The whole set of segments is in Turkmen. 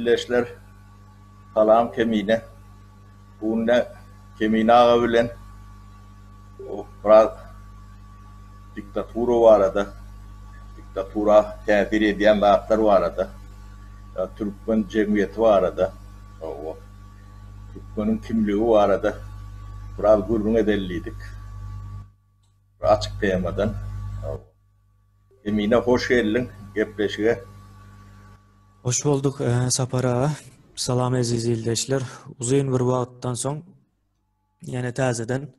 Ildeşler salam Kemine. Bu günde Kemine aga bilen biraz diktatura barada, diktatura täsir edýän zatlar barada, türkmen jemgyýeti barada, türkmeniň kimligi barada biraz gürrüň edeli diýdik. Bir açyk temadan. Emine hoş geldiň gepleşige. Hoş bolduk Sapar aga. Salam eziz ildeşler. Uzyn bir wagtdan soň ýene täzeden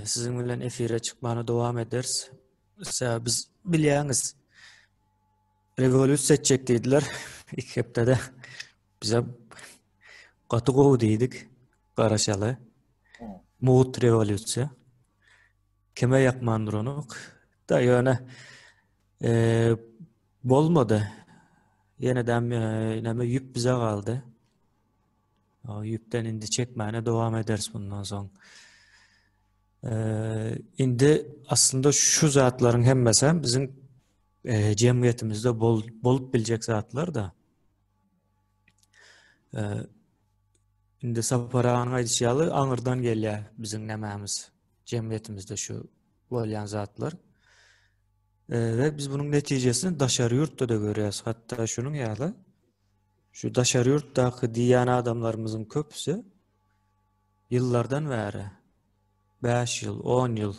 siziň bilen efire çykmany dowam ederis. Sebäbi biz bilýäňiz rewolýusiýa etjek diýdiler iki hepdede. Bize gaty gowy diýdik. Garaşaly. Mugt rewolýusiýa. Kime ýakman duranok. Da ýöne e, bolmady. Ýene-de e, näme ýüp bize galdy. O ýüpden indi çekmäne dowam ederis bundan soň. E, indi aslynda şu zatlaryň hemmesi hem biziň e, jemgyýetimizde bol, bolup biljek zatlar da. E, indi Sapar aganyň aýdyşy ýaly aňyrdan gelýär biziň nämämiz. Jemgyýetimizde şu bolýan zatlar. E, we biz bunuň netijesini daşary ýurtda-da görýäris. Hatda şunuň ýaly şu daşary ýurtdaky diýýän adamlarymyzyň köpüsi ýyllardan bäri 5 ýyl, 10 ýyl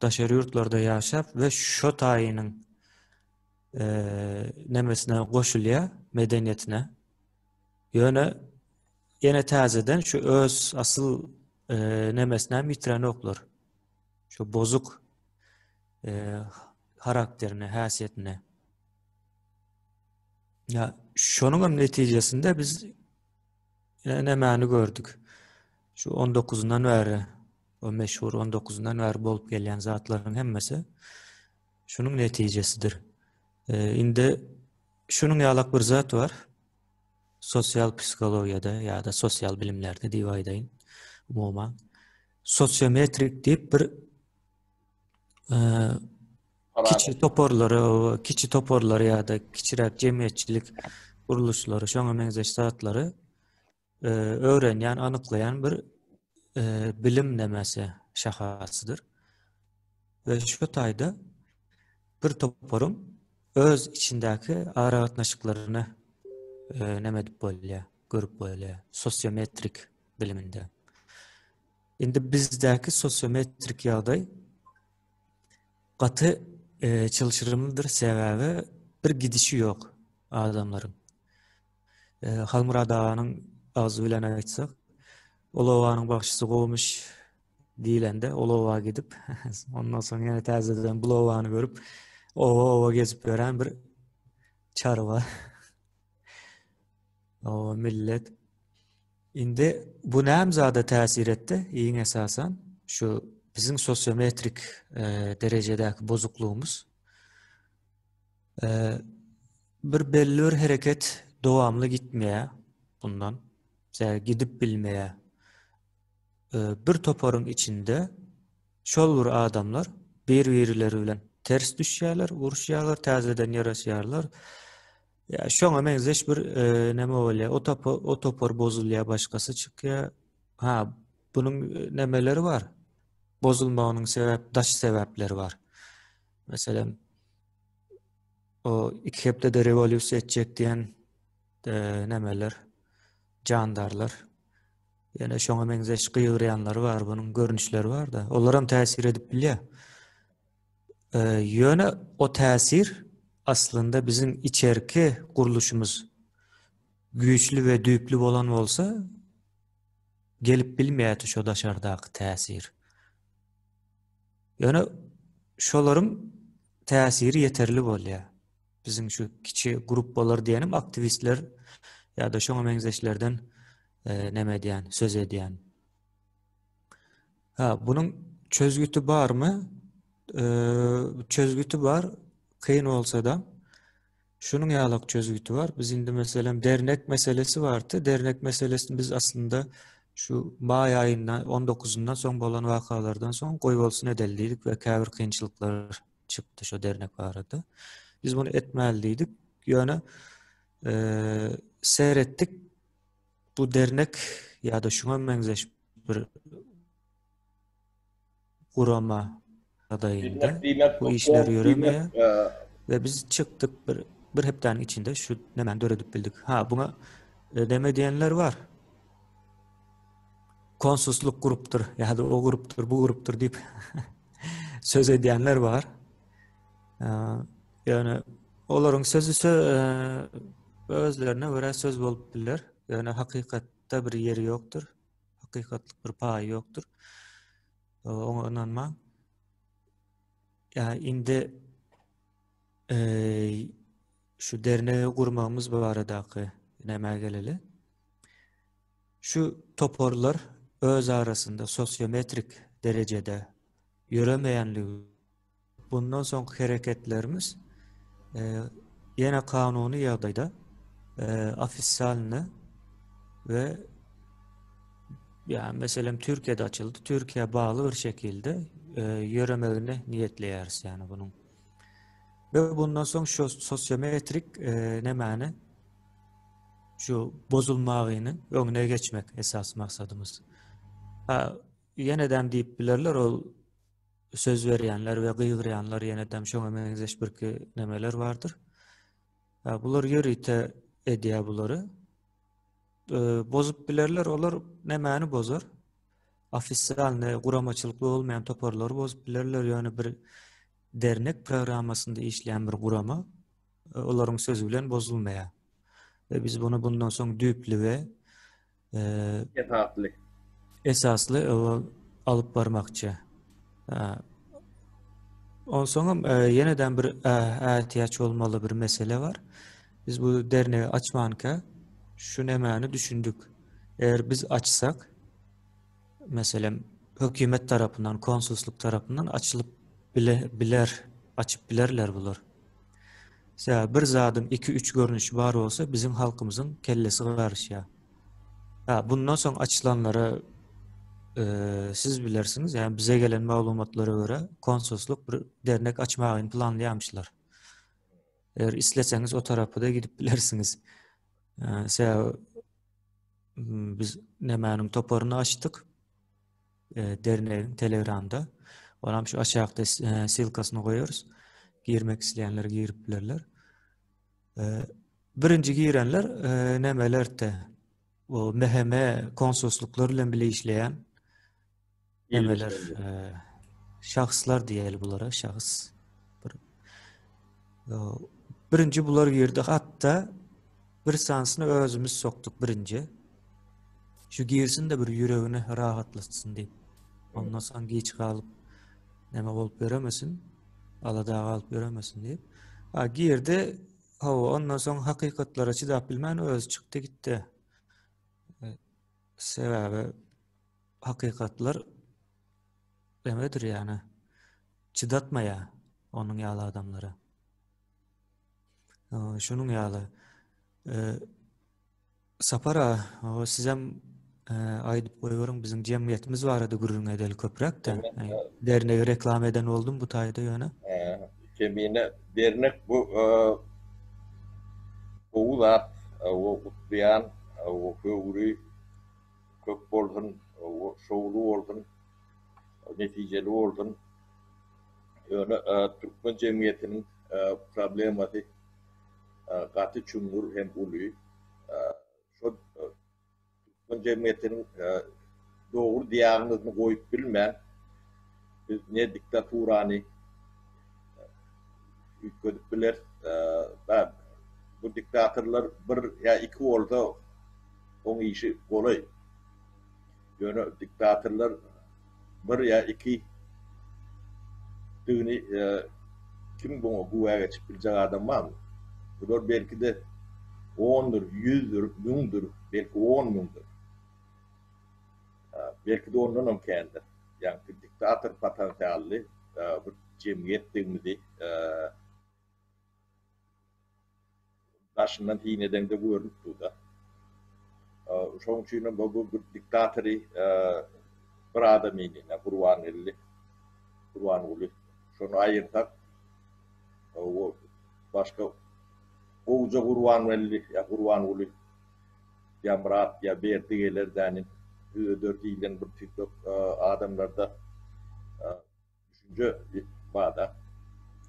daşary ýurtlarda ýaşap we şo taýynyň e, nemesine goşulýar, medeniýetine. Ýöne ýene täzeden şu öz asyl e, nemesini hem ýitirenoklar. Şu bozuk e, harakterini, häsiýetini. Ya şonuň hem netijesinde biz nämäni gördük. Şu 19-undan bäri o meşhur 19-undan bäri bolup gelýän zatlaryň hemmesi şunuň netijesidir. E, indi şunuň ýalak bir zat bar. Sosial psihologiýada ýa-da sosial bilimlerde diýip aýdaýyn. Umuman sosiometrik diýip bir e, kiçi toparlary, kiçi toparlary ýa-da kiçiräk jemgyýetçilik gurluşlary, şoňa meňzeş zatlary e, öwrenýän, anyklaýan bir e, bilim nemesi, şahasydyr. We şu taýda bir toparyň öz içindäki aragatnaşyklaryny e, neme edip bolýar, görüp bolýar sosiometrik biliminde. Indi bizdäki sosiometrik ýagdaý gaty e, çylşyrymlydyr, sebäbi bir gidişi ýok adamlaryň. E, Halmyrat aganyň agzy bilen aýtsak, ol obanyň bagşysy gowumyş diýlende ol oba gidip, ondan soň ýene täzeden bul obany görüp, oba-oba gezip ýören bir çarwa. O millet. Indi bu näme zada täsir etdi? Iň esasan şu biziň sosiometrik e, derejedäki bozuklygymyz. E, bir belli bir hereket dowamly gitmeýär bundan. Sebäbi gidip bilmeýär. Bir toparyň içinde şol bir adamlar bir-birleri bilen ters düşýärler, uruşýarlar, täzeden ýaraşýarlar. Ýa şoňa meňzeş bir e, näme bolýar? O topar, o topar bozulýar, başgasy çykýar. Ha, bunuň e, nemeleri bar? Bozulmagynyň sebäp, daş sebäpleri bar. Meselem, o iki hepdede rewolýusiýa etjek diýen e, nemeler, jandarlar. Ýene şoňa meňzeş gygyrýanlary bar, bunuň görnüşleri bar-da. Olaram täsir edip bilýär. Ýöne o täsir aslynda biziň içerki gurluşymyz güýçli we düýpli bolan bolsa, gelip bilmeýärdi şo daşardaky täsir. Ýöne şolaryň täsiri ýeterli bolýar. Biziň şu kiçi gruppalar diýenim aktiwistler ýa-da şoňa meňzeşlerden e, neme edýän, söz edýän. Ha, bunuň çözgüti barmy? E, çözgüti bar, kyn bolsa-da. Şunuň ýalak çözgüti bar. Biz indi meselem dernek meselesi bardy. Dernek meselesini biz aslynda şu maý aýyndan 19-undan soň bolan wakalardan soň goýbolsun edeli diýdik we käbir kynçylyklar çykdy şu dernek barada. Biz bunu etmeli diýdik. Ýöne. Seretdik bu dernek ýa-da şuňa meňzeş bir gurama ýagdaýynda bu işler ýöremeýär we biz çykdyk bir bir hepdäniň içinde şu nämäni döredip bildik. Ha, buňa neme diýenler bar. Konsullyk gurupdyr ýa-da o gurupdyr, bu gurupdyr diýip söz edýänler bar. Ýöne olaryň sözi sö özlerine görä söz bolup biler. Ýöne hakykatda bir ýeri ýokdur. Hakykatlyk bir paýy ýokdur. Oňa ynanmaň. Ýa indi şu dernegi gurmagymyz baradaky nämä geleli. Şu toparlar öz arasynda sosiometrik derejede ýöremeýänligi Bundan soňky hereketlerimiz ýene kanuny ýagdaýda ofisialny we ýa meselem Türkiýede açyldy. Türkiýä bagly bir şekilde ýöremegini niýetleýäris ýani bunuň. We bundan soň şu sosiometrik nemäni şu bozulmagyny öňüne geçmek esasy maksadymyz. Ha ýenedem diýip bilerler ol söz berýänler we gygyrýanlar ýenedem şoňa meňzeş birki nemeler bardyr. Bular ýörite edýär bulary. Bozup bilerler, olar nämäni bozar? Ofisialny guramaçylykly bolmaýan toparlary bozup bilerler, ýöne bir dernek programmasynda işleýän bir gurama olaryň sözi bilen bozulmaýar. We biz bunu bundan soň düýpli we Esasly. Esasly alyp barmakçy. Onsoňam ýeneden bir ätiýaç bolmaly bir mesele bar. Biz bu dernegi açmanka şu nemäni düşündik. Eger biz açsak, meselem, hökümet tarapyndan, konsulslyk tarapyndan açylyp bile, biler, açyp bilerler bular. Sebäbi bir zadyň iki-üç görnüşi bar bolsa, biziň halkymyzyň kellesi garyşýar. Ha, bundan soň açylanlara e, siz bilersiňiz, ýagny bize gelen maglumatlara görä konsulslyk bir dernek açmagyny planlaýarmyşlar. Eger isleseňiz o tarapa-da gidip bilersiňiz. E, sebäbi biz nämäniň toparyny açdyk. Dernegiň Telegramda. Onam şu aşakda ssylkasyny goýarys. Girmek isleýänler girip bilerler. Birinji girenler nämelerde? O MHM konsulsluklar bilen bile işleýän nämeler şahslar diýeli bulara şahs. Bir birinji bular girdi. Hatda bir sanysyny özümiz sokduk birinji. Şu girsin-de bir ýüregini rahatlatsyn diýip. Ondan soň giç galyp näme bolup ýöremesin, alada galyp ýöremesin diýip. Ha girdi, hawa, ondan soň hakykatlara çydap bilmän özi çykdy gitdi. E, sebäbi hakykatlar emedir ýani çydatmaýar onuň ýaly adamlara. Şunuň ýaly. E, Sapar aga, sizem aýdyp goýberiň biziň jemgyýetimiz barada gürrüň edeli köpräk-de. Dernegi reklama eden boldum bu taýda ýöne. Kemine dernek bu gowy zat, o gutlaýan, o höwri köp bolsun, o şowly bolsun, netijeli bolsun. Ýöne türkmen jemgyýetiniň problemasy gaty çuňňur hem uly. Şol türkmen jemgyýetiniň dogry diagnozyny goýup bilmän, biz ne diktaturany üýtgedip bileris. Bu diktatorlar bir ýa iki bolsa, oň işi golaý. Ýöne diktatorlar bir ýa iki digini kim buňa güwä geçip biljek adam barmy? Bular belki-de ondur, ýüzdür, müňdür, belki on müňdür. Belki-de ondanam kändir. Ýagny diktator potensially bir jemgyýetdigimizi Daşyndan syn edeňde görnüp dur-da. Şonuň üçin hem bu bir diktatory bir adamyny, ine Gurbangeldi, Gurbanguly, şony aýyrsak, o başga. gowuja Gurbanwelli ýa Gurbanguly ýa Myrat ýa Berdi geler däni düzeder diýlen bir tüýtlek adamlarda düşünje bar-da.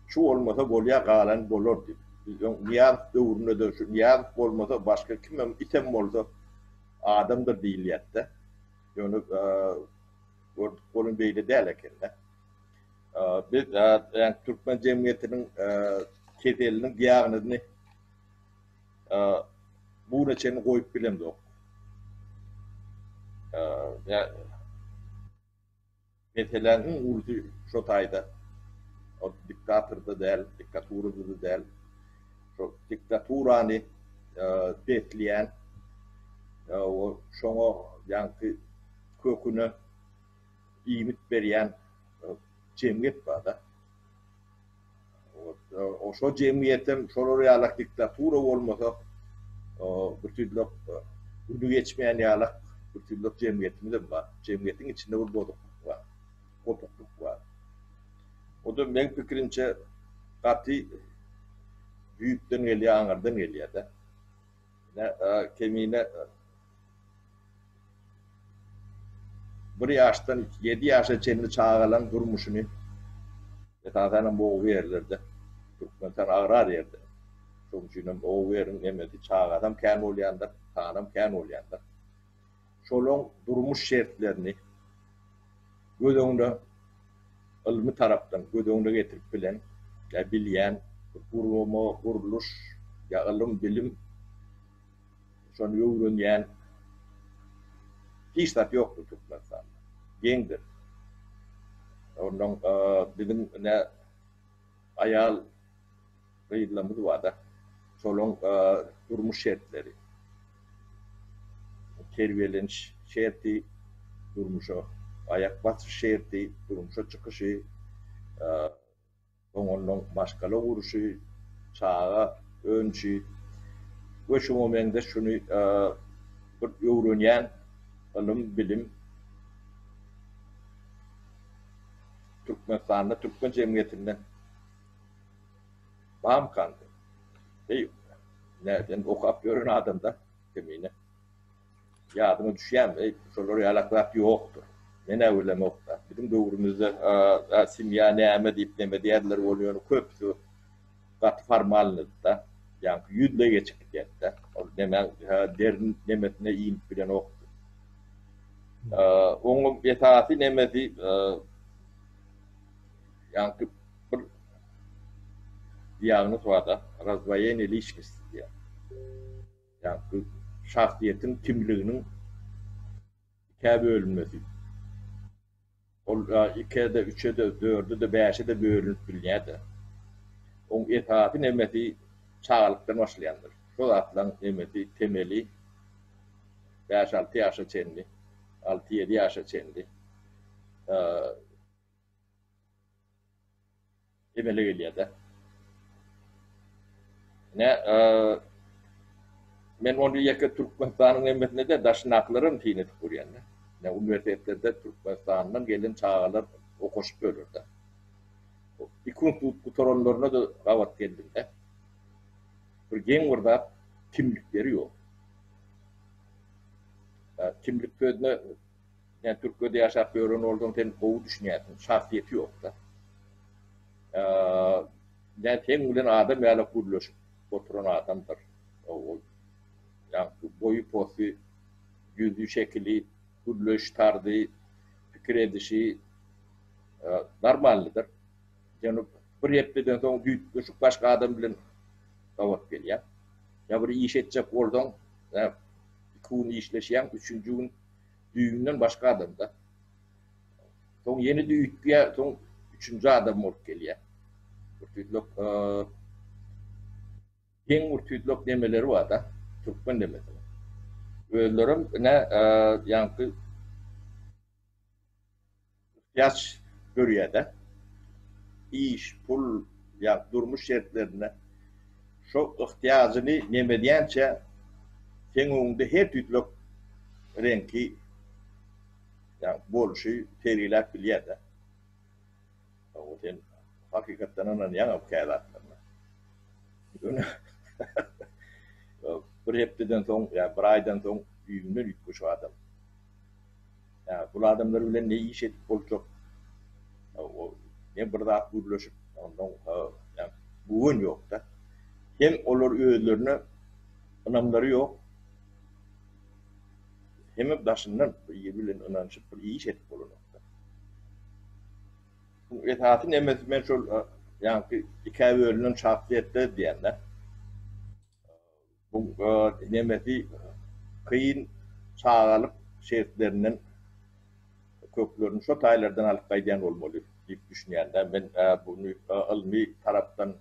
Şu bolmasa bolýar, galany bolar diýip. Biz öň Nyýazow döwründe-de şu Nyýazow bolmasa başga kimem item bolsa adamdyr diýilýärdi-de. Ýöne gördük welin beýle däl eken-de. Biz ýa türkmen jemgyýetiniň keseliniň diagnozyny bu güne çenli goýup bilemzok. Ýa meseläniň iň ulusy şo taýda. Ol diktatorda däl, diktaturada-da däl. Şo diktaturany besleýän, şoňa ýaňky köküne iýmit berýän jemgyýet bar-da. Şo jemgyýetem şolar ýalak diktatura bolmasa, bir tüýdülek güni geçmeýän ýalak bir tüýdülek jemgyýetimizem bar. Jemgyýetiň içinde bir bozuklyk bar, gopuklyk bar. O-da meň pikirimçe gaty düýpden gelýär, aňyrdan gelýär-de. Kemine Bir ýaşdan ýedi ýaşa çenli çagalaň durmuşyny, esasanam oba ýerlerde, Türkmenistan agrar ýerde, şonuň üçin hem oba ýeriň nemesi çagasam kän bolýandyr, sanam kän bolýandyr. Şolaň durmuş şertlerini göz öňüne ylmy tarapdan göz öňüne getirip bilen ýa bilýän bir gurama, gurluş ýa ylym, bilim Şony öwrenýän hiç zat ýokdur Türkmenistanda. Geňdir. Ondan biziň ine aýal gyzlarymyz bar-da, şolaň durmuş şertleri, terbiýeleniş şerti, durmuşa aýak basyş şerti, durmuşa çykyşy, Soň ondan maşgala guruşy, çaga önüşi we şuňa meňzeş şuny bir öwrenýän ylym, bilim Türkmenistanda, türkmen jemgyýetinde barmykan? Heý, näden okap ýören adamda kemine. Ýadyňa düşýärmi, eý, şolar ýalak zat ýokdur. Men-ä bilemok-da. Biziň döwrümizde semýa näme diýip neme diýerdiler ol ýöne köpüsi gaty formalnydy-da. Ýaňky ýüzleý geçip gidýärdi-de. Ol nemäň derin nemesine inip bilenokdy. Onuň esasy nemesi ýaňky bir diagnoz bar-da, razdvoýeniýe liçnosti diýýär. Ýagny şahsyýetiň kimliginiň ikä bölünmesi. Ol ikä-de, üçe-de, dörde-de, bäşe-de bölünip bilýär-de. Oň esasy nemesi çagalykdan başlaýandyr. Şo zatlaryň nemesi, temeli bäş-alty ýaşa çenli, alty-ýedi ýaşa çenli emele gelýär-de. Ine, men ony ýeke Türkmenistanyň hemmesinde däl, daşyndakylaram syn edip görýän-de. Ine, uniwersitetlerde Türkmenistandan gelen çagalar okaşyp ýörler-de. Iki institut gutaranlaryna-da gabat geldim-de. Bir geň bir zat, kimlikleri ýok. Kimlik sözüne Sen Türkiýede ýaşap ýören bolsaň sen gowy düşünýärsiň. Şahsyýeti ýokda. Näme seň bilen adam ýaly gürleşip oturan adamdyr. Ol ýa boýy posy, ýüzi şekili, gürleýiş tarzy, pikir edişi normalnydyr. Ýöne bir hepdeden soň düýpgöşük başga adam bilen gabat gelýär. Ýa bir iş etjek bolsaň, iki gün işleşýäň, üçünji gün düýbünden başga adamda. Soň ýene-de üýtgeýär, soň üçünji adam bolup gelýär. Bir tüýtlek geň bir tüýtlek nemeleri bar-da, türkmen nemesiniň. Özlerem ine ýaňky Ihtiýaç dörýär-de. Iş, pul ýa durmuş şertlerinde şo ihtiýajyny nemedýänçä seň öňüňde her tüýtlek reňki ýa bolşy sergiläp bilýär-de. Hawa sen hakykatdan ynanýaňam kä zatlaryna. Ýöne. Bir hepdeden soň ýa bir aýdan soň düýbünden üýtgeşik adam. Ýa bul adamlar bilen ne iş edip boljak, ne bir zat gürleşip, ondan ýa güwen ýok-da. Hem olar özlerine ynamlary ýok, hemem daşyndan bir bilen ynanyşyp bir iş edip bolanok-da. Bu esasy nemesi men şol ýaňky ikä bölünen şahsyýetler diýende. Bu nemesi kyn çagalyk şertlerinden köklerini şo taýlardan alyp gaýdýan bolmaly diýip düşünýän-de. Men buny ylmy tarapdan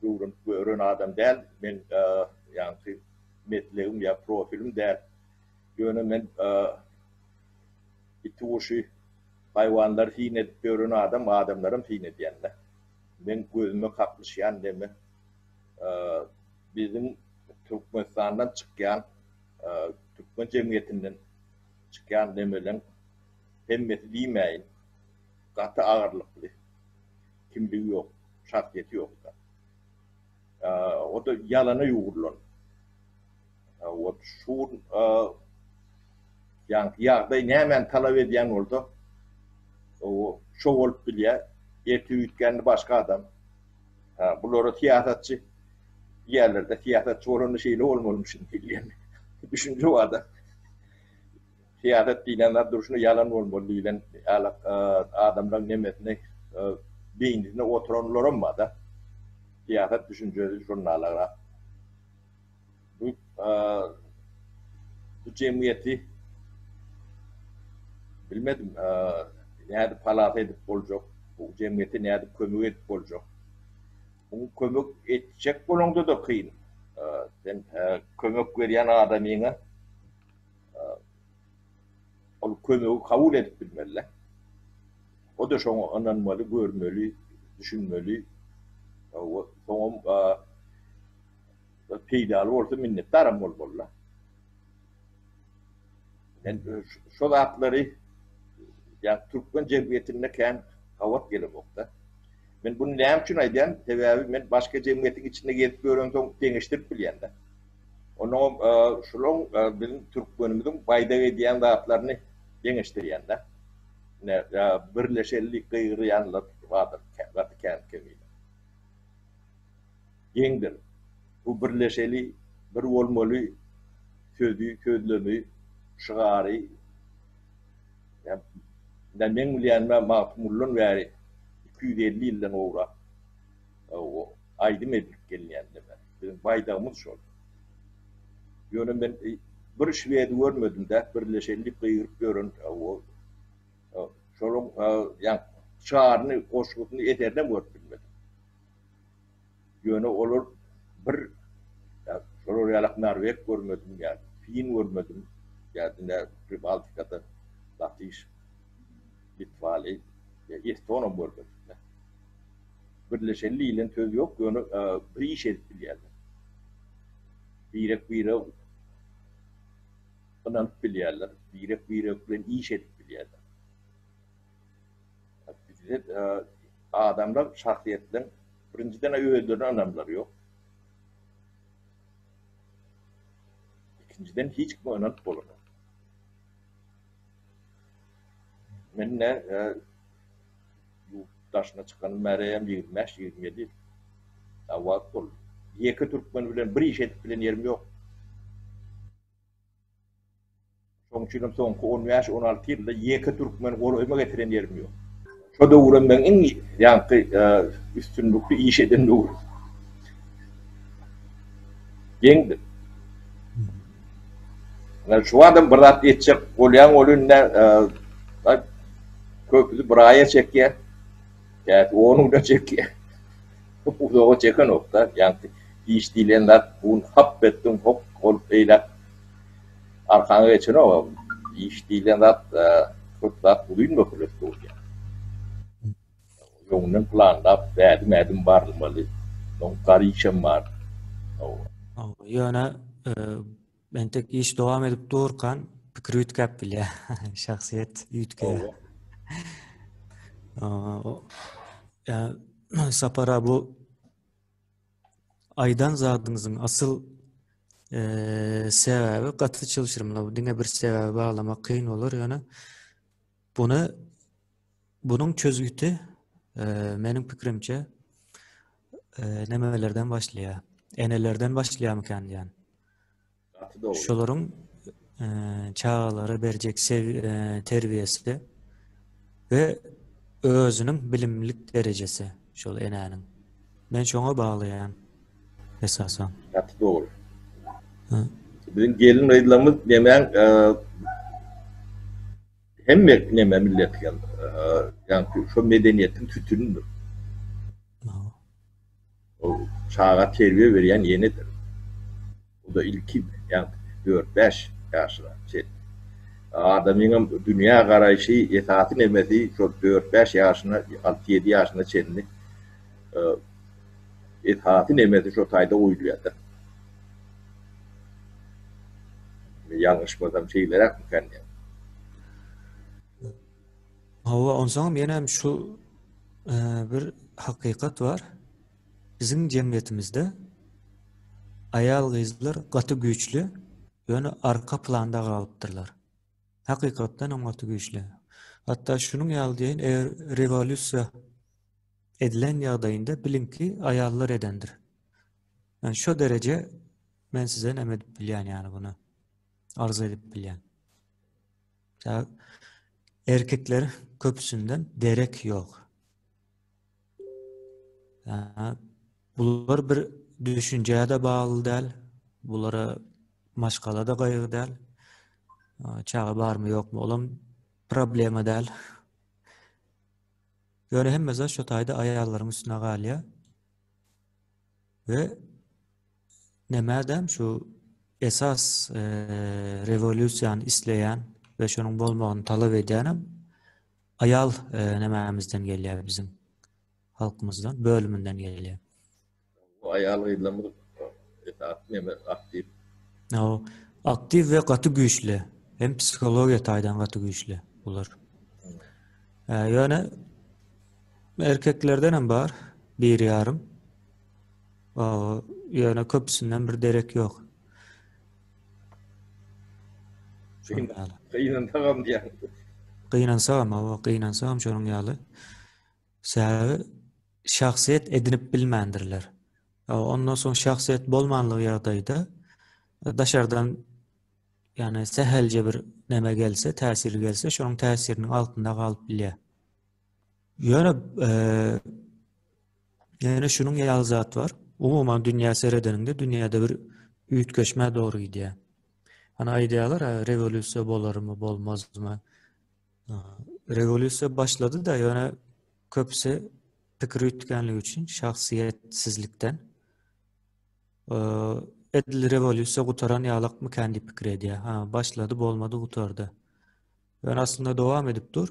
öwrenip gören adam däl. Men ýaňky meslegim ýa profilim däl. Ýöne men iti-guşy, haýwanlary syn edip ýören adam, adamlaram syn edýän-de. Meň gözüme kaklyşýan neme, biziň Türkmenistandan çykýan, türkmen jemgyýetinden çykýan nemeleň hemmesi diýmäýin, gaty agyrlykly, kimligi ýok, şahsyýeti ýok-da. O-da ýalana ýugrulan. Ot şu gün ýaňky ýagdaý nämäni talap edýän bolsa, o şo bolup bilýär. Ertir üýtgände başga adam. Ha, bulara syýasatçy diýerler-de, syýasatçy bolanda şeýle bolmalymyşyn diýilýän düşünje bar-da. Syýasat diýlen zat durşuna ýalan bolmaly diýlen ýalak adamlaryň nemesine beýnisine oturanlaram bar-da. Syýasat düşünjesi şonalagrak. Bu bu jemgyýeti bilmedim, nädip halas edip boljak, bu jemgyýete nädip kömek edip boljak. Bu kömek etjek bolaňda-da kyn. Sen kömek berýän adamyňa ol kömegi kabul edip bilmeli. O-da şoňa ynanmaly, görmeli, düşünmeli. Soňam peýdaly bolsa minnetdaram bolmaly-da. Men şo zatlary ýa türkmen jemgyýetinde kän gabat gelemok-da. Men buny näme üçin aýdýan? Sebäbi men başga jemgyýetiň içinde gezip ýörensoň deňeşdirip bilýän-de. Onnoňam şulaň biziň türkmenimiziň baýdak edýän zatlaryny deňeşdirýän-de. Ine, birleşeli diýip gygyrýanlar bardyr gaty kän kemine. Geňdir. Bu birleşeli, bir bolmaly sözi, sözlemi, şygary ýa meň bilýänime Magtymgulydan bäri 250 ýyldan gowrak aýdym edilip gelinýän neme. Biziň baýdagymyz şol. Ýöne men bir şwedi görmedim-dä, birleşeli diýip gygyryp ýören şolaň ýa şygaryny, goşgusyny, eserinem görüp bilmedim. Ýöne olar bir ýa şolar ýalak norweg görmedim ýa fin görmedim ýa diňe Pribaltikada latyş, litwaly ýa estonam görmedim. Birleşeli diýlen söz ýok, ýöne bir iş edip bilýärler. Birek-birege ynanyp bilýärler, birek-birek bilen iş edip bilýärler. Bizde adamlar şahsyýetleň birinjiden özlerine ynamlary ýok. Ikinjiden hiç kime ynanyp bolanok. Men ne ýurt daşyna çykanym bäri hem 25-27 ýyl wagt boldy. Ýeke türkmen bilen bir iş edip bilen ýerim ýok. Şonuň üçin hem soňky on bäş, on alty ýylda ýeke türkmeni golaýyma getiren ýerim ýok. Şo döwürem meň iň ýaňky üstünlikli iş eden döwrüm. Geňdir. Ýa şu adam bir zat etjek bolýaň welin ine köpüsi bir aýa çekýär. Käsi on güne çekýär. Uzaga çekenok-da. Ýaňky iş diýlen zat bu gün hap etdiň, hop bolup eýläk Arkaňa geçenok. Iş diýlen zat köp zat uzyn möhletli bolýar. Öňünden planlap, ädim-ädim barylmaly. Soň gar işem bar. Ýöne entek iş dowam edip durkan pikir üýtgäp bilýär. Şahsyýet üýtgeýär. Sapar bu. Aýdan zadyňyzyň asyl sebäbi gaty çylşyrymly. Bu diňe bir sebäbe baglamak kyn bolar, ýöne buny bunuň çözgüti meniň pikirimçe nemelerden başlaýar. Enelerden başlaýarmykan diýýän. Gaty dogry. Şolaryň çagalara berjek terbiýesi we özüniň bilimlilik derejesi şol enäniň. Men şoňa baglaýan esasan. Gaty dogry. Biziň gelin gyzlarymyz nemäň hemme neme millet hem ýaňky şo medeniýetiň sütünidir. Ol çaga terbiýe berýän enedir. O-da ilki, ýagny dört-bäş ýaşyna çenli. Adamyňam dünýä garaýşy, esasy nemesi şol dört-bäş ýaşyna, alty-ýedi ýaşyna çenli esasy nemesi şo taýda goýulýar-da. Men ýalňyşmasam şeýleräkmikän diýýän. Hawa, onsoňam ýenem şu bir hakykat bar. Biziň jemgyýetimizde aýal-gyzlar gaty güýçli, ýöne arka planda galypdyrlar. Hakykatdan hem gaty güýçli. Hatda şunuň ýaly diýeýin, eger rewolýusiýa edilen ýagdaýynda biliň ki, aýallar edendir. Yani şo dereje men size näme edip bilýän ýany buny arz edip bilýän. Erkekler köpüsinden derek ýok. Bular bir düşünjä-de bagly däl. Bulara maşgala-da gaýgy däl. Çaga barmy ýokmy olam problema däl. Ýöne hemme zat şo taýda aýallaryň üstüne galýar. We nämädem şu esas rewolýusiýany isleýän we şonuň bolmagyny talap edýänem Aýal nämämizden gelýär biziň halkymyzdan bölüminden gelýär. Bu aýal gyzlarymyz esasy neme aktiw. Hawa, aktiw we gaty güýçli. Hem psihologiýa taýdan gaty güýçli bular. Ýöne erkeklerden hem bar bir ýarym. Ýöne köpüsinden bir derek ýok. Gynansagam diýýän. Gynansagam, hawa, gynansagam şonuň ýaly. Sebäbi şahsyýet edinip bilmändirler. Ondan soň şahsyýet bolmanlygy ýagdaýda daşardan ýagny sähelje bir neme gelse, täsir gelse, şonuň täsiriniň altynda galyp bilýär. Ýöne Ýöne şunuň ýaly zat bar. Umuman dünýä seredeniňde dünýäde bir üýtgeşmä dogry gidýär. Hany aýdýarlar, rewolýusiýa bolarmy, bolmazmy? Rewolýusiýa başlady-da, ýöne köpüsi pikir üýtgänligi üçin şahsyýetsizlikden edil rewolýusiýa gutaran ýalakmykan diýip pikir edýär. Ha, başlady, bolmady, gutardy. Ýöne aslynda dowam edip dur.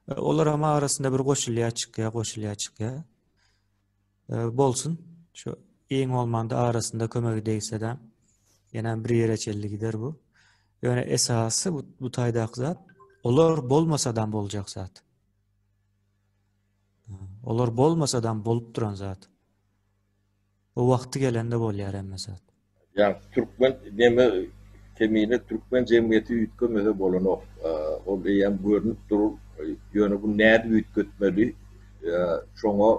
E, olaram arasynda bir goşulýar, çykýar, goşulýar, çykýar. E, bolsun. Şu iň bolmanda arasynda kömegi degse-de ýene bir ýere çenli gider bu. Ýöne esasy bu, bu taýdaky zat olar bolmasadam boljak zat. Olar bolmasadam bolup duran zat. Bu wagty gelende bolýar hemme zat. Ýa türkmen neme kemine türkmen jemgyýeti üýtgemese bolanok. Ol eýýäm görnüp dur. Ýöne bu nädip üýtgetmeli? Şoňa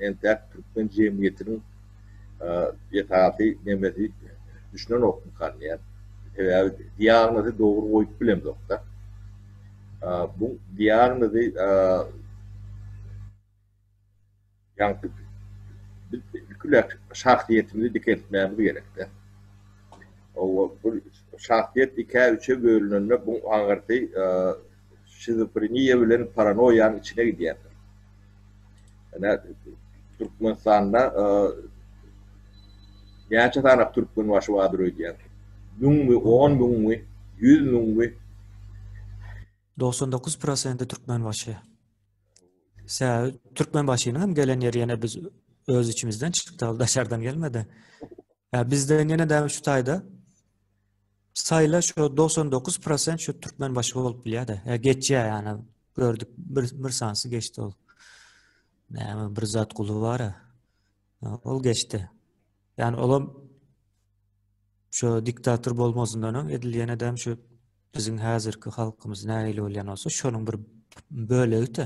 entäk türkmen jemgyýetiniň esasy nemesi düşünenokmykan diýýän. Sebäbi diagnozy dogry goýup bilemzokda. Bu diagnozy Ýaňky biz ilkiler şahsyýetimizi dikeltmämiz gerekde. Owa bu şahsyýet ikä üçe bölünende bu aňyrsy şizofreniýa bilen paranoýanyň içine gidýändir. Ine Türkmenistanda näçe sany türkmenbaşy bardyr öýdýäň? Müňmi, on müňmi, ýüz müňmi? 99 prosenti Türkmenbaşy. Sebäbi Türkmenbaşynyň hem gelen ýeri ýene biz öz içimizden çykdy, ol daşardan gelmedi. Ýa bizden ýene de şu taýda saýla şu 99 prosent şu Türkmenbaşy bolup bilýär-de. Ýa geçýär ýani gördük bir, bir sansy geçdi ol. Näme bir zat guly bar-a. Ol geçdi. Ýani olam şu diktator bolmazyndan öň edil ýene-de şu biziň häzirki halkymyz nähili bolýan bolsa şonuň bir bölegi-de.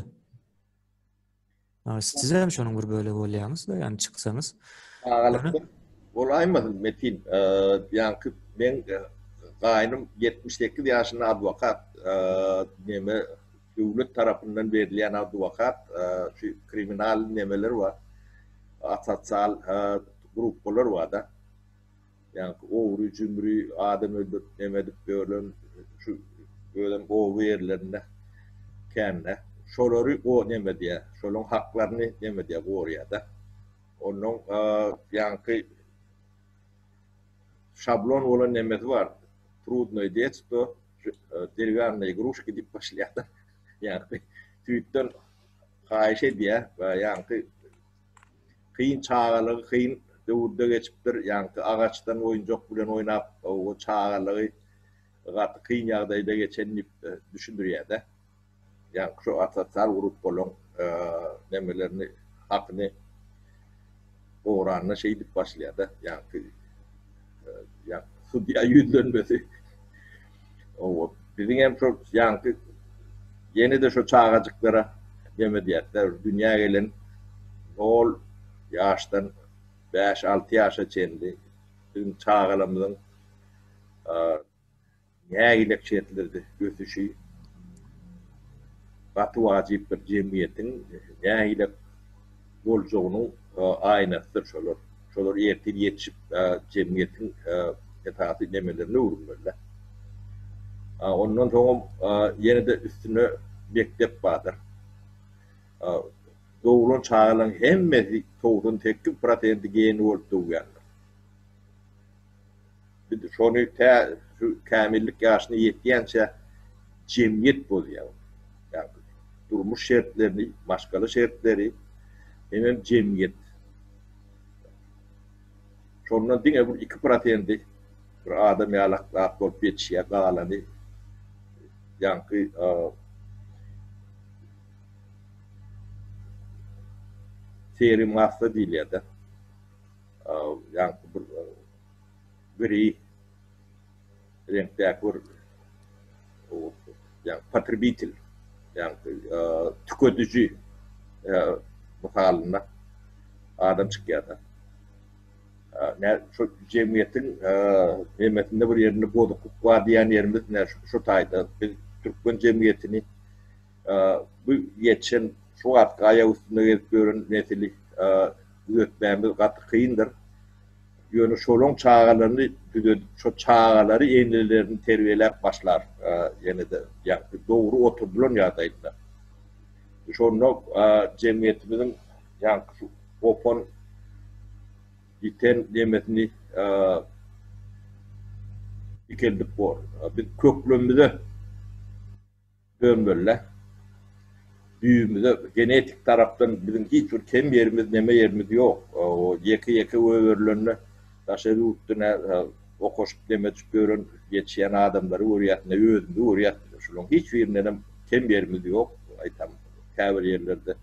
Siz hem şonuň bir bölegi bolýaňyz-da, ýani çyksaňyz. Çagalykda bolaýmasyn Metin, ýaňky meň gaýnym 78 ýaşynda adwokat, neme döwlet tarapyndan berilýän adwokat, şu kriminal nemeler bar, asosial gruppalar bar-da. Ýaňky ogry, jümri, adam öldürip, neme edip ýören şu özem oba ýerlerinde kände. Şolary o neme edýär, şolaryň haklaryny neme edýär, gorýar-da. Onnoň ýaňky şablon bolan nemesi bar. Trudnoe detstvo, derewýannoe igruşki diýip başlaýar-da. Ýaňky süýtden haýyş edýär we ýaňky Kyn çagalygy kyn döwürde geçipdir. Ýaňky agaçdan oýunjak bilen oýnap, o çagalygy gaty kyn ýagdaýda geçen diýip düşündirýär-de. Ýaňky şu asosial gruppalaryň nemelerini, hakyny goranda şeýdip başlaýar-da. Ýaňky sudýa ýüzlenmesi. Owa, biziň hem şol ýaňky ýene-de şo çagajyklara neme diýýärler, dünýä gelen nol ýaşdan bäş-alty ýaşa çenli biziň çagalarymyzyň nägilek şertlerde ösüşi gaty wajypdyr, jemgyýetiň nägilek boljagynyň aýnasydyr şolar. Şolar ertir ýetişip jemgyýetiň esasy nemelerine öwrülmeli. Ondan soňam ýene-de üstüne mekdep bardyr. Doglan çagalaryň hemmesi 98 prosenti geniý bolup dogýandyr. Biz şony tä şu kämillik ýaşyna ýetýänçä jemgyýet bozýar. Ýagny durmuş şertlerini, maşgala şertleri hemem jemgyýet. Şondan diňe bir 2 prosendi bir adam ýalak zat bolup ýetişýär, galany ýaňky seri massa diýilýär-de. Ýaňky bir gri reňkdäki bir ýagny potrebitel ýagny tükediji mysalynda adam çykýar-da. Nä şu jemgyýetiň nemesinde bir ýerinde bozuklyk bar diýen ýerimiz nä şu taýda biz türkmen jemgyýetini bu ýetişen şu wagtky aýak üstünde gezip ýören nesili düzetmämiz gaty kyndyr. Ýöne şolaň çagalaryny düzedip, şo çagalary enelerini terbiýeläp başlar ýene-de, ýagny dogry oturdylan ýagdaýynda. Şonda jemgyýetimiziň ýaňky şu gopan, ýiten nemesini dikeldip bor. Biz köklerimize Dönmeli. Düýbümize genetik tarapdan biziň hiç bir kem ýerimiz, neme ýerimiz ýok. O ýeke-ýeke goýberilende daşary ýurtda nä okaşyp demeçip ýören geçýän adamlary görýäs, ne özümizi görýäs. Şularyň hiç birindenem kem ýerimiz ýok. Aýtam käbir ýerlerde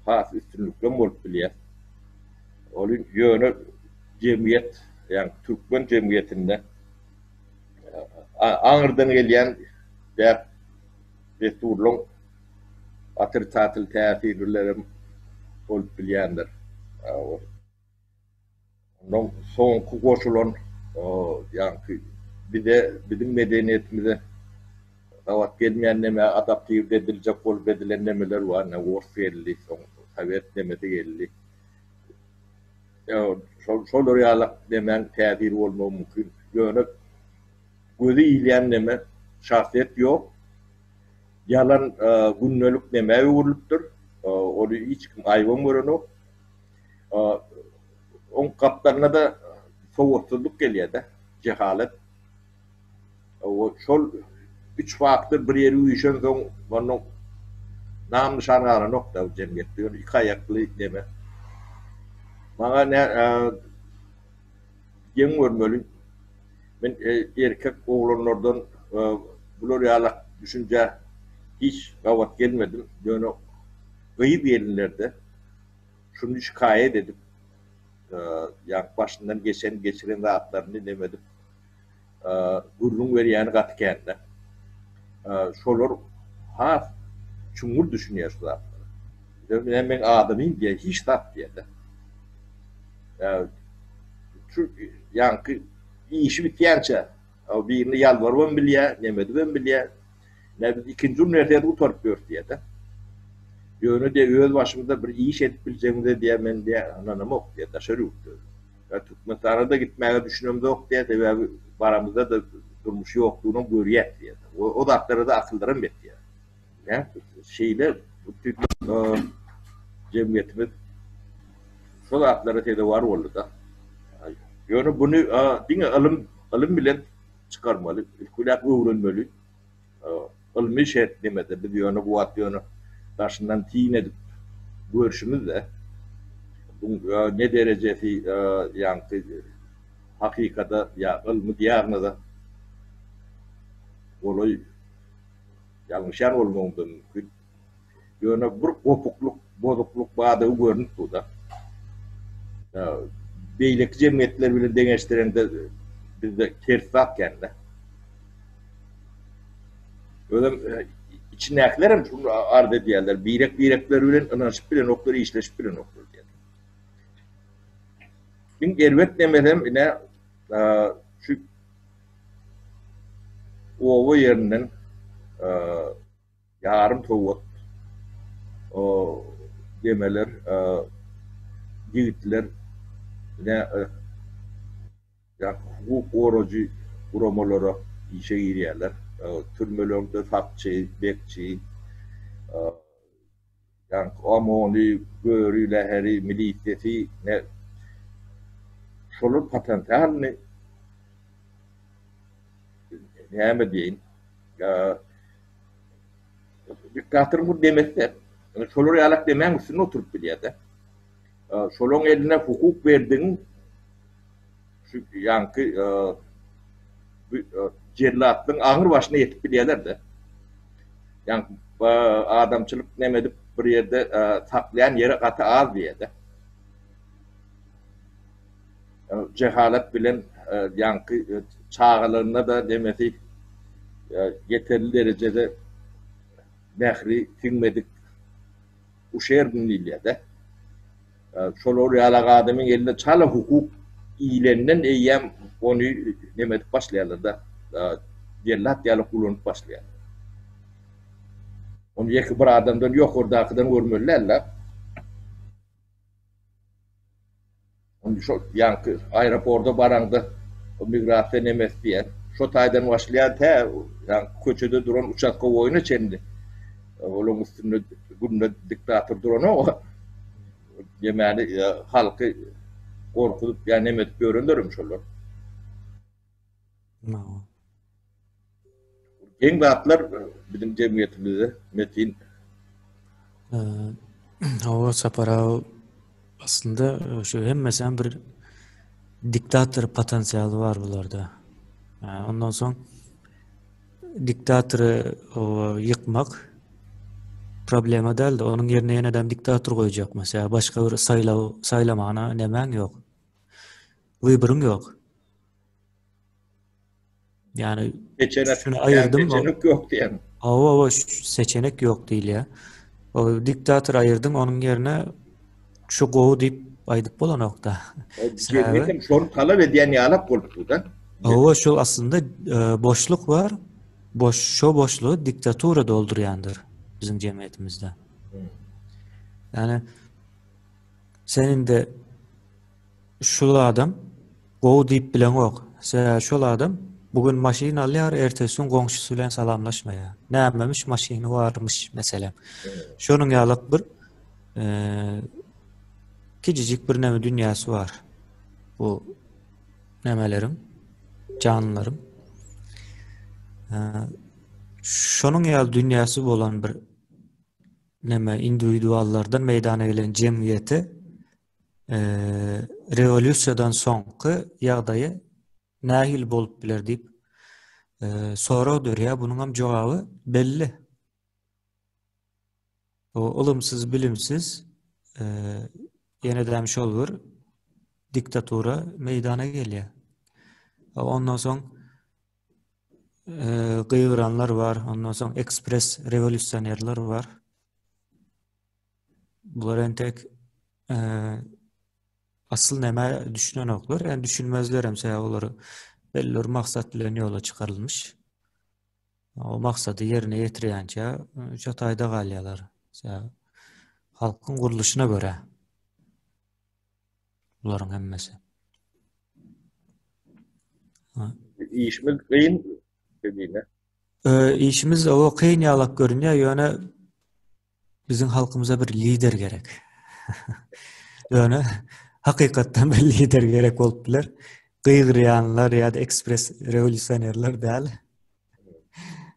has üstünliklem bolup bilýär. Ol ýöne jemgyýet, ýagny türkmen jemgyýetinde Aňyrdan gelýän däp dessurlaryň otrisatel täsirlerem bolup bilýändir. Ondan soňky goşulan ýaňky bize biziň medeniýetimize gabat gelmeýän neme adaptird ediljek bolup edilen nemeler bar. Ine ors geldi, soň sowet nemesi geldi. Şol şolar ýaly nemäň täsiri bolmagy mümkin. Ýöne gözi ilýän neme şahsyýet ýok. Ýalan gündelik nemä öwrülipdir. Ony hiç kim aýybam görenok. Oň gapdalynda-da sowatsyzlyk gelýär-de, jehalet. Şol üç faktor bir ýere üýşensoň, ondan nam-nyşan galanok-da jemgyýetde. Ýöne iki aýakly neme. Maňa nä geň görmeli. Men erkek oglanlardan bular ýaly düşünjä hiç gabat gelmedim. Ýöne gyz gelinlerde şuny şikaýat edip. Ýa başyndan geçen, geçiren zatlaryny neme edip gürrüň berýäni gaty kän-de. Şolar has çuňňur düşünýär şu zatlara. Ýöne meň adamym diýýär, hiç zat diýýär-de. Şu ýaňky işi bitýänçä birine ýalbarybam bilýär, neme edibem bilýär. Ine biz ikinji uniwersiteti gutaryp ýörüs diýýär-de. Ýöne diýýär, öz başymyza bir iş edip biljegimize diýýär, men diýýär, ynanamok diýýär, daşary ýurtda. Ýa Türkmenistana-da gitmäge düşünemzok diýýär, sebäbi baramyzda-da durmuş ýokdugynam görýäs diýýär. O zatlara-da akyldaram ýetýär. Näme şeýle jemgyýetimiz şo zatlara sezewar boldy-da. Ýöne buny diňe ylym, ylym bilen çykarmaly, ilkiläp öwrenmeli. Ylmy şert nemede biz ýöne bu wagt ýöne daşyndan syn edip görşümizde bu ne derejesi ýaňky hakykada ýa ylmy diagnoza golaý ýalňyşýan bolmagym-da mümkin. Ýöne bir gopuklyk, bozuklyk bardygy görnüp dur-da. Beýleki jemgyýetler bilen deňeşdireňde bizde ters zat kän-de. Özem içindäkiler hem şuny arz edýärler, birek-birekleri bilen ynanyşyp bilenoklar, işleşip bilenoklar diýýärler. Iň erbet nemesem ine şu oba ýerinden ýarym sowat o demeler ýigitler ine ýa hukuk gorajy guramalara işe girýärler. Türmelerde sakçy, bekçi, ýaňky OMON-y, Böri, Läheri, milisiýasy ne şolar potensialny näme diýeýin, diktatoryň bir demesi-de, şolar ýalak demäň üstünde oturyp bilýär-de. Şolaryň eline hukuk berdigiň şu ýaňky jellatlygyň aňry başyna ýetip bilýärler-de. Ýaňky adamçylyk neme edip bir ýerde saklaýan ýeri gaty az diýýär-de. Jehalat bilen ýaňky çagalygyna-da nemesi ýeterli derejede mähri siňmedik uşerdin diýilýär-de. Şolar ýalak adamyň eline çala hukuk ilenden eýýäm ony neme edip başlaýarlar-da, jellat ýaly ulanyp başlaýarlar. Ony ýeke bir adamdan ýokardakydan görmeli däl-de. Ony şol ýaňky aeroporta baraňda o migrasiýa nemesi diýýän. Şo taýdan başlaýar tä ýaňky köçede duran uçastkowoýyna çenli. Olaryň üstünde günde diktator duranok. Ýemäni halky gorkuzyp ýa neme edip ýörenlerem şolar. Geň zatlar biziň jemgyýetimizde Metin. Hawa Sapar aga aslynda şu hemmesem bir diktator potensialy bar bularda. Ondan soň diktatory ýykmak problema däldi. Onuň ýerine ýenedem diktator goýjak mesela başga bir saýlaw saýlamana nemäň ýok. Wyboryň ýok. Yani seçenek, şunu ayırdım. Seçenek yok diýen. Hawa, hawa, seçenek yok diýilýär. O diktator aýyrdyň, onuň ýerine şu gowy diýip aýdyp bolanokda. Jemgyýet şony talap edýän ýalak bolupdy da. Hawa, şu aslynda e, boşluk bar. Boş, şo boşlugy diktatura doldurýandyr biziň jemgyýetimizde. Hmm. Yani sen indi Şul adam gowy diýip bileňok. Sebäbi şol adam bu gün maşyn alýar, ertesi gün goňşusy bilen salamlaşmaýar. Nämemiş maşyny barmyş meselem. Şonuň ýalak bir kiçijik bir neme dünýäsi bar. Bu nemeleriň, janlylaryň. Şonuň ýaly dünýäsi bolan bir neme indiwiduallardan meýdana gelen jemgyýete rewolýusiýadan soňky ýagdaýy nähili bolup biler diýip sorag dörýär. Bunuň hem jogaby belli. O ylymsyz, bilimsiz ýene-de hem şol bir diktatura meýdana gelýär. Ondan soň gygyranlar bar, ondan soň ekspres rewolýusionerler bar. Bular entek asyl nämä düşünenoklar. Ýani düşünmezler hem sebäbi olar belli bir maksat bilen ýola çykarylmyş. O maksady ýerine ýetirýänçä şo taýda galýarlar. Sebäbi halkyň gurluşyna görä bularyň hemmesi. Işimiz kyn Kemine. Işimiz o kyn ýalak görünýär, ýöne biziň halkymyza bir lider gerek. Ýöne hakykatdan bir lider gerek bolup biler. Gygyrýanlar ýa-da ekspres rewolýusionerler däl.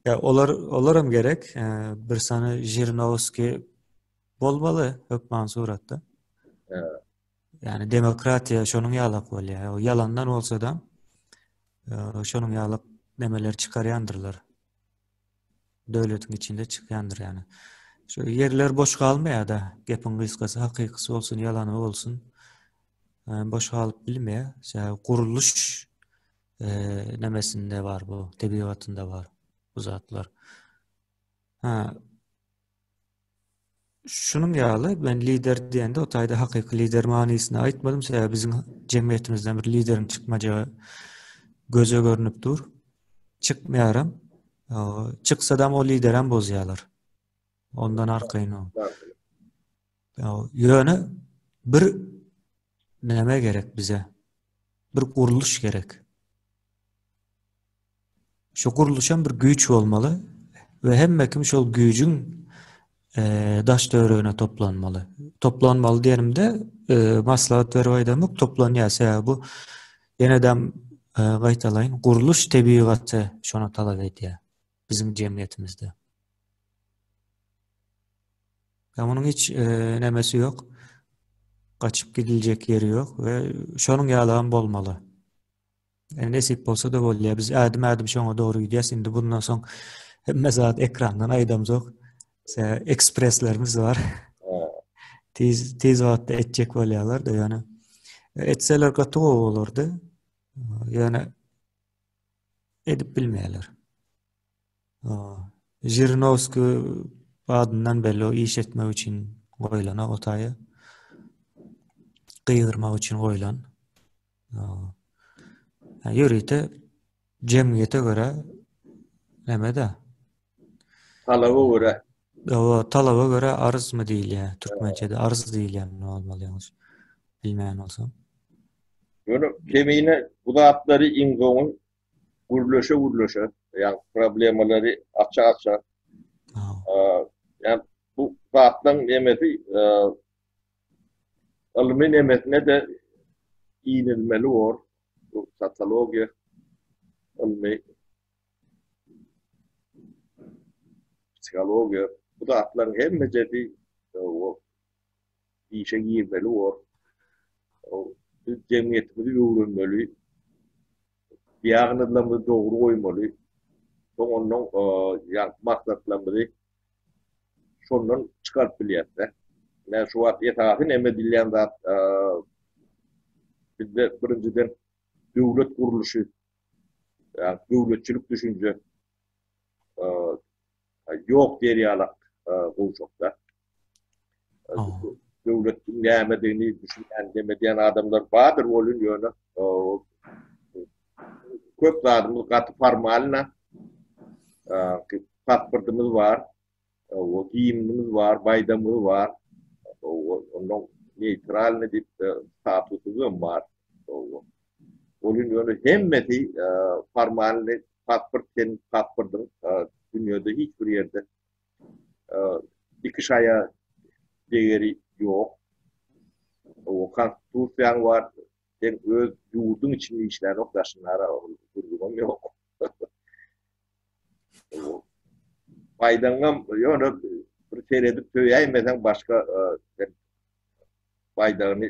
Ýa olar olaram gerek. Bir sany Žirinowskiý bolmaly hökman suratda. Ýani demokratiýa şonuň ýalak bolýar. O ýalandan bolsa-da şonuň ýalak nemeler çykarýandyrlar. Döwletiň içinde çykýandyr ýani. Şu ýerler boş galmaýar-da. Gepiň gysgasy hakykysy bolsun, ýalany bolsun. Boş galyp bilmeýär. Sebäbi gurluş nemesinde bar bu, tebigatynda bar bu zatlar. Ha, Şunuň ýaly, men lider diýende o taýda hakyky lider manysyny aýtmadym, sebäbi biziň jemgyýetimizden bir lideriň çykmajagy göze görnüp dur. Çykmaýaram. Çyksadam o liderem bozýarlar. Ondan arkaýyn ol. Ýöne bir näme gerek bize? Bir gurluş gerek. Şu gurluşam bir güýç bolmaly we hemme kim şol güýjüň daş töweregine toplanmaly. Toplanmaly diýenimde maslahat berip aýdamok, toplanýar. Sebäbi bu ýenedem gaýtalaýyn, gurluş tebigaty şony talap edýär biziň jemgyýetimizde. Ýa munuň hiç nemesi ýok. Gaçyp gidiljek ýeri ýok we şonuň ýalam bolmaly. E, nesip bolsa-da bolýar. Biz ädim-ädim şoňa dogry gidýäs. Indi bundan soň hemme zat ekrandan aýdamzok. Ekspreslerimiz bar. Tiz tiz wagtda etjek bolýarlar da ýöne. Etseler gaty gowy bolardy. Ýöne edip bilmeýärler. Žirinowskiý adyndan belli o iş etmek üçin goýlan o taýa. Gygyrmak üçin goýlan. Ýörite jemgyýete görä näme-de? Talaba görä. Hawa, talaba görä arzmy diýilýär türkmençede arz diýilýär bolmaly ýalňyş bilmeýän bolsam. Ýöne kemine bu zatlary iň soňy gürleşe-gürleşe, ýagny problemalary aça-aça, ýagny bu zatlaryň nemesi ylmy nemesine-de inilmeli bor. Bu sosiologiýa ylmy, psihologiýa bu zatlaryň hemmejesi işe girmeli bor. Biz jemgyýetimizi öwrenmeli. Diagnozlarymyzy dogry goýmaly. Soň ondan ýaňky maksatlarymyzy şondan çykaryp bilýäs-de. Ine şu wagt esasy neme diýilýän zat bizde birinjiden döwlet gurluşy, ýagny döwletçilik düşünje ýok diýer ýalak gowşakda. Döwletiň nämedigini düşünýän, neme diýen adamlar bardyr welin ýöne köp zadymyz gaty formalna. Pasportymyz bar, gimnimiz bar, baýdagymyz bar. Ondan neýtralny diýip statusymyz hem bar. Welin ýöne hemmesi formalny pasport seniň pasportyň dünýede hiç bir ýerde iki şaýa degeri ýok. O konstitusiýaň bar, sen öz ýurduň içinde işlänok, daşynda ara gürrüňem ýok. Baýdaňam ýöne bir seredip söýäýmeseň başga sen baýdagyny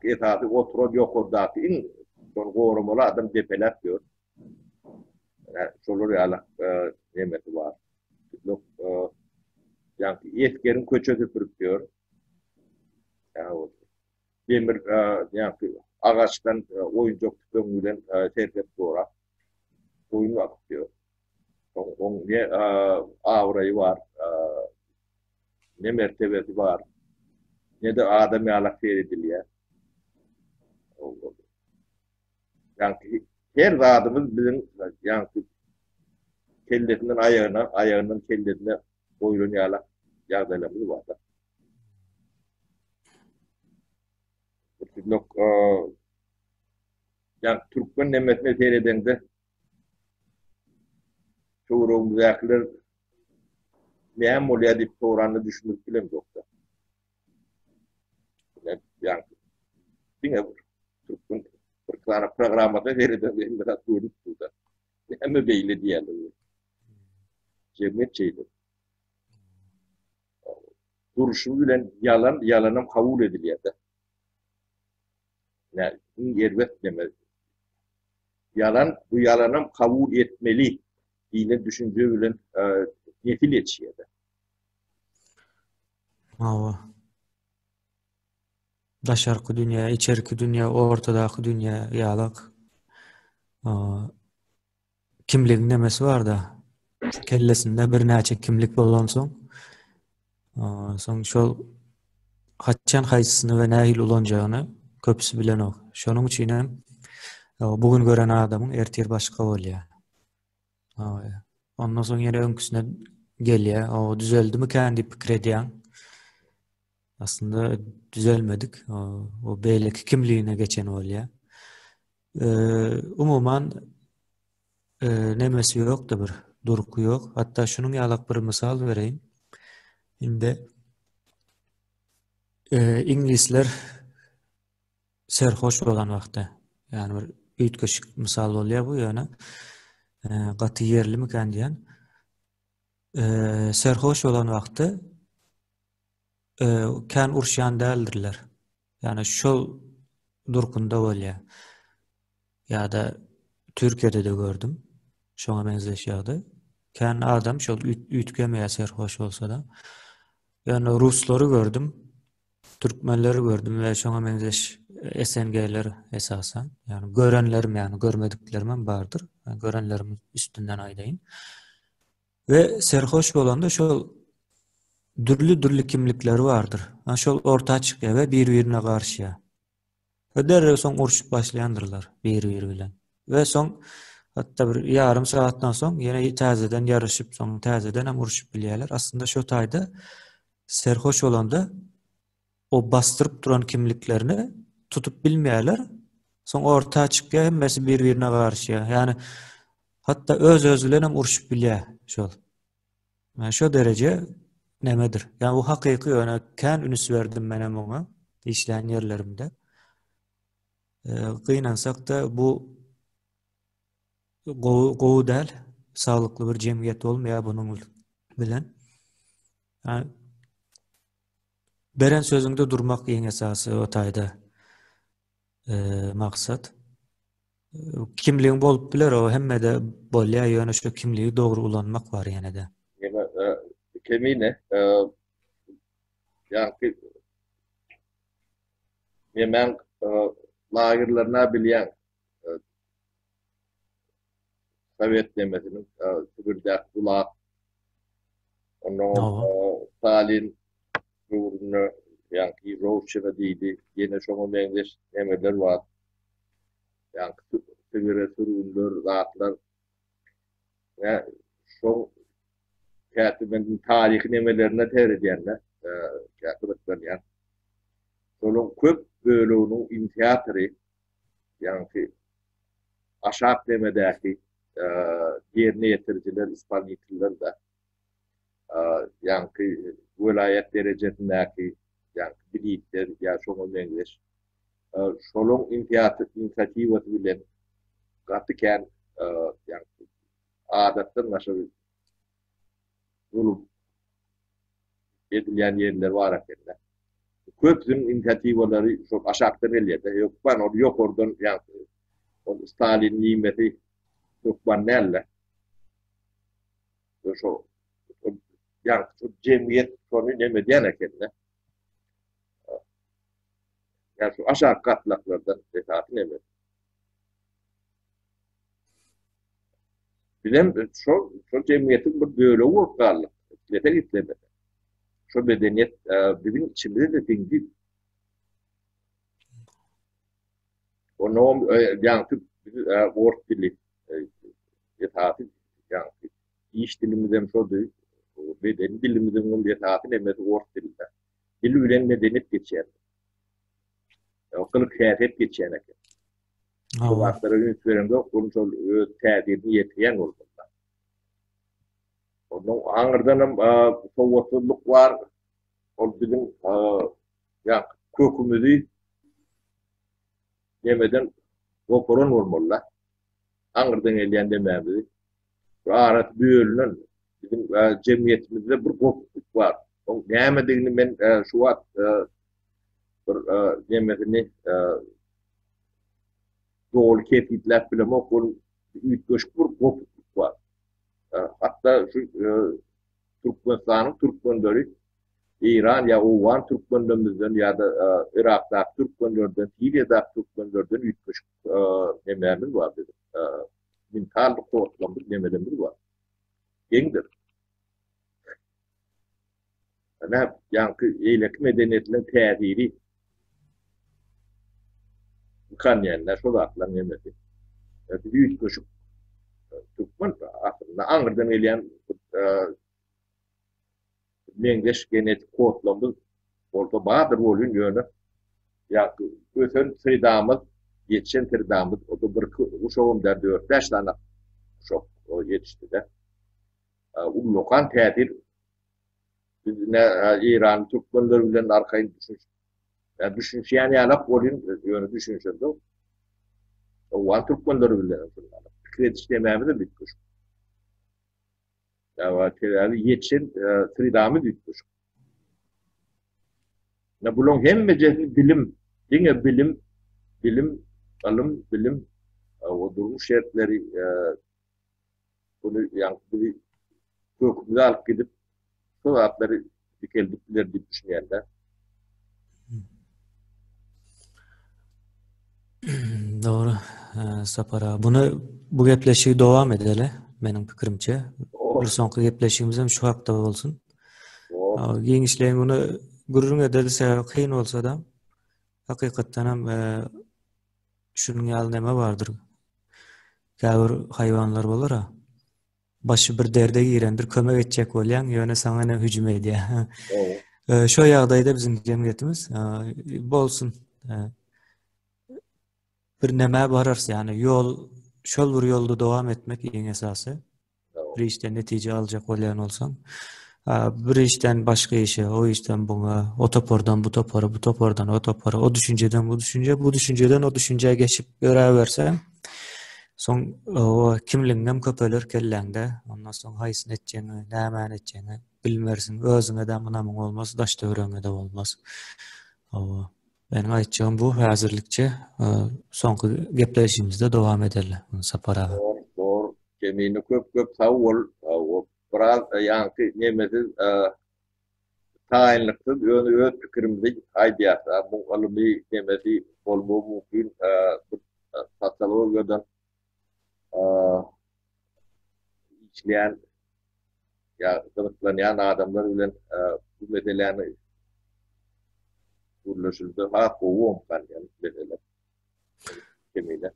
esasy oturan ýokardaky iň şony goramaly adam depeläp ýör. Şolar ýaly nemesi bar. Ýa esgeriň köçe süpürip ýör. Demir ýaňky agaçdan oýunjak tüpeň bilen serhet gorap goýun bakyp ýör. Oň ne abraýy bar, ne mertebesi bar, ne-de adam ýalak seredilýär. Ýaňky her zadymyz biziň ýaňky kellesinden aýagyna, aýagyndan kellesine goýlan ýalak ýagdaýlarymyz bar-da. Ýa türkmen nemesine seredeňde töweregimizdäkiler näme bolýar diýip soranda düşündirip bilemzokda. Ýa diňe bir türkmen bir sany programmada seredeňde hemme zat görünip durda. Näme beýle diýýärler. Jemgyýet şeýle. Durşy bilen ýalan, ýalanam kabul edilýär-de. Nä, iň erbet neme. Ýalan, bu ýalanam kabul etmeli diýlen düşünje bilen nesil ýetişýär-de. Hawa. Daşarky dünýä, içerki dünýä, ortadaky dünýä ýalak. Kimligiň nemesi barda. Kellesinde birnäçe kimlik bolansoň, soň şol haçan haýsysyny we nähili ulanjagyny köpüsi bilenok. Şonuň üçin hem bu gün gören adamyň ertir başga bolýar. Ondan soň ýene öňküsine gelýär. O düzeldimikän diýip pikir edýäň. Aslynda düzelmedik. O beýleki kimligine geçen bolýar. Umuman nemesi ýokdy bir, durky ýok. Hatda şunuň ýalak bir mysal bereýin. Indi iňlisler serhoş bolan wagty, ýagny bir üýtgeşik mysal bolýar bu ýöne gaty ýerlimikän diýen. Serhoş bolan wagty kän uruşýan däldirler. Ýagny şol durkunda bolýar. Ýa-da Türkiýede-de gördüm. Şoňa meňzeş ýagdaý. Kän adam şol üýtgemeýär serhoş bolsa-da. Ýöne ruslary gördüm, türkmenleri gördüm we şoňa meňzeş SNG-ler esasan. Ýagny görenlerim, ýagny görmediklerim hem bardyr. Görenlerim üstünden aýdaýyn. We serhoş bolanda şol dürli-dürli kimlikleri bardyr. Ha şol orta çykýar we bir-birine garyşýar. We derrew soň urşup başlaýandyrlar bir-biri bilen. We soň hatda bir ýarym sagatdan soň ýene täzeden ýaraşyp, soň täzeden hem urşup bilýärler. Aslynda şo taýda serhoş bolanda o basdyryp duran kimliklerini tutup bilmeýärler. Soň orta çykýar, hemmesi bir-birine garyşýar. Ýagny hatda öz-özi bilen hem urşup bilýär şol. Yani şo dereje nemedir. Ýagny bu hakyky ýöne kän üns berdim men hem oňa işlän ýerlerimde. E, gynansak-da bu gowy gowy däl. Saglykly bir jemgyýet bolmaýar bunuň bilen. Yani Beren sözüňde durmak iň esasy o taýda maksat. Kimligiň bolup biler o hemmede bolýar ýöne şu kimligi dogry ulanmak bar ýene-de. Ýene kemine ýaňky nemäň lagerlerine bilýäň Sowet nemesiniň Sibirdäki Gulag, ondan Stalin döwründe ýaňky Ýežowşina diýdi, ýene şoňa meňzeş nemeler bar. Ýaňky Sibire sürgünler, zatlar. Ýa şoň käte men taryhy nemelerine seredýän-de, käte gyzyklanýan. Şolaryň köp böleginiň inisiatory ýaňky aşak demedäki ýerine ýetirijiler, ispolniteller-de, ýaňky welaýat derejesindäki ýaňky bilitler ýa şoňa meňzeş şolaň inisiatiwasy bilen gaty kän ýaňky adatdan daşary zulum edilýän ýerler bar ekende. Köpüsiniň inisiatiwalary şol aşakdan gelýär-de. Hökman ol ýokardan ýa-da ol Stalin nimesi hökman däl-de. Şo ýa-da jemgyýet şony neme edýän ekende. Ýa şu aşak gatlaklardan esasy neme? Bizem şol şol jemgyýetiň bir bölegi bolup galdyk. Islesek islemesek. Şo medeniýet e, biziň içimize-de siňdi. Onam e, ýaňky e, ors dili esasy ýaňky iş dilimizem şody. Medeni dilimiziň hem esasy nemesi ors dilinde. Dil bilen medeniýet geçýär. Gylyk häsiýet geçýän eken. Bu zatlara üns bereňzok, onuň şol öz täsirini ýetirýän bolmaly. Ondan aňyrdan hem sowatsyzlyk bar. Ol biziň ýa kökümizi nemeden goparan bolmaly-da. Aňyrdan gelýän demämizi. Bir arasy bölünen biziň jemgyýetimizde bir gopukluk bar. Oň nämedigini men şu wagt bir nemesini doly kesgitläp bilemok. Ol üýtgeşik bir gopukluk bar. Hatda şu Türkmenistanyň türkmenleri Eýran ýa Owgan türkmenlerimizden ýa-da Yrakdaky türkmenlerden, Siriýadaky türkmenlerden üýtgeşik nemämiz bar biziň. Mental kodlarymyz, nemelerimiz bar. Geňdir. Ine, ýaňky eýleki medeniýetleriň täsiri ýykanýanda şo zatlaryň hemmesi. Biz üýtgeşik türkmen aslynda aňyrdan gelýän meňzeş genetik kodlarymyz bolsa bardyr welin ýöne ýaňky ösen sredamyz, ýetişen sredamyz o-da birki guşagam däl, dört-bäş sany guşak ýetişdi-de. Ullakan täsir Biz ine Eýranly türkmenler bilen arkaýyn düşünişip, ýa düşünişýän ýalak bolýan, ýöne düşünişemzok. Owgan türkmenleri bilen hem şundan. Pikir ediş demämiz hem üýtgeşik. Ýa sebäbi ýetişen sredamyz üýtgeşik. Ine bulaň hemmejesi bilim, diňe bilim, bilim, ylym, bilim, o durmuş şertleri Bunu ýaňky bizi kökümize alyp gidip, şu zatlary dikeldip biler diýip düşünýän-de. Dogry, Sapar aga. Bunu bu gepleşigi dowam edeli, meniň pikirimçe. Bir soňky gepleşigimiz hem şu hakda bolsun. Giňişleýin bunu gürrüň edeli, sebäbi kyn bolsa-da, hakykatdan hem şunuň ýaly neme bardyr. Käbir haýwanlar bolar-a. Başy bir derde girendir, kömek etjek bolýaň, ýöne saňa ine hüjüm edýär. Şo ýagdaýda biziň jemgyýetimiz bolsun. Bir nämä bararys, ýagny ýol şol bir ýolda dowam etmek iň esasy. Bir işden netije aljak bolýan bolsaň, bir işden başga işe, o işden buňa, o topardan bu topara, bu topardan o topara, o düşünjeden bu düşünje, bu düşünjeden o düşünjä geçip ýöräberseň, soň o kimligiňem köpeler kelläňde. Ondan soň haýsyny etjegiňi, nämäni etjegiňi bilmersiň. Özüňe-de ynamyň bolmaz, daş-töweregiňe-de bolmaz. Hawa. Meniň aýtjagym bu häzirlikçe. Soňky gepleşigimizde dowam edeli Sapar aga. Dogry, dogry. Kemine köp köp sag bol. Biraz ýaňky nemesiz taýynlyksyz ýöne öz pikirimizi aýdýas. Bu ylmy nemesi bolmagy mümkin sosiologiýadan işleýän ýa gyzyklanýan adamlar bilen bu meseläni gürleşilse has gowy bolmykan diýen mesele. Kemine.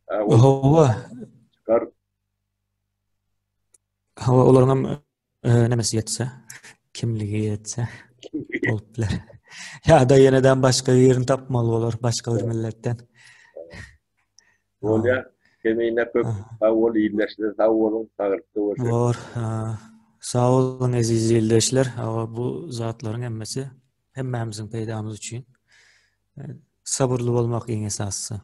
Hawa. Çykar. Hawa, olaryň hem nemesi ýetse, kimligi ýetse bolup biler. Ýa-da ýeneden başga birini tapmaly bolar, başga bir milletden. Bolýar. Kemine köp sag bol, ildeşler sag boluň, saglykda görşeris. Bor. Sag boluň eziz ildeşler. Hawa, bu zatlaryň hemmesi hemmämiziň peýdamyz üçin. Sabyrly bolmak iň esasysy.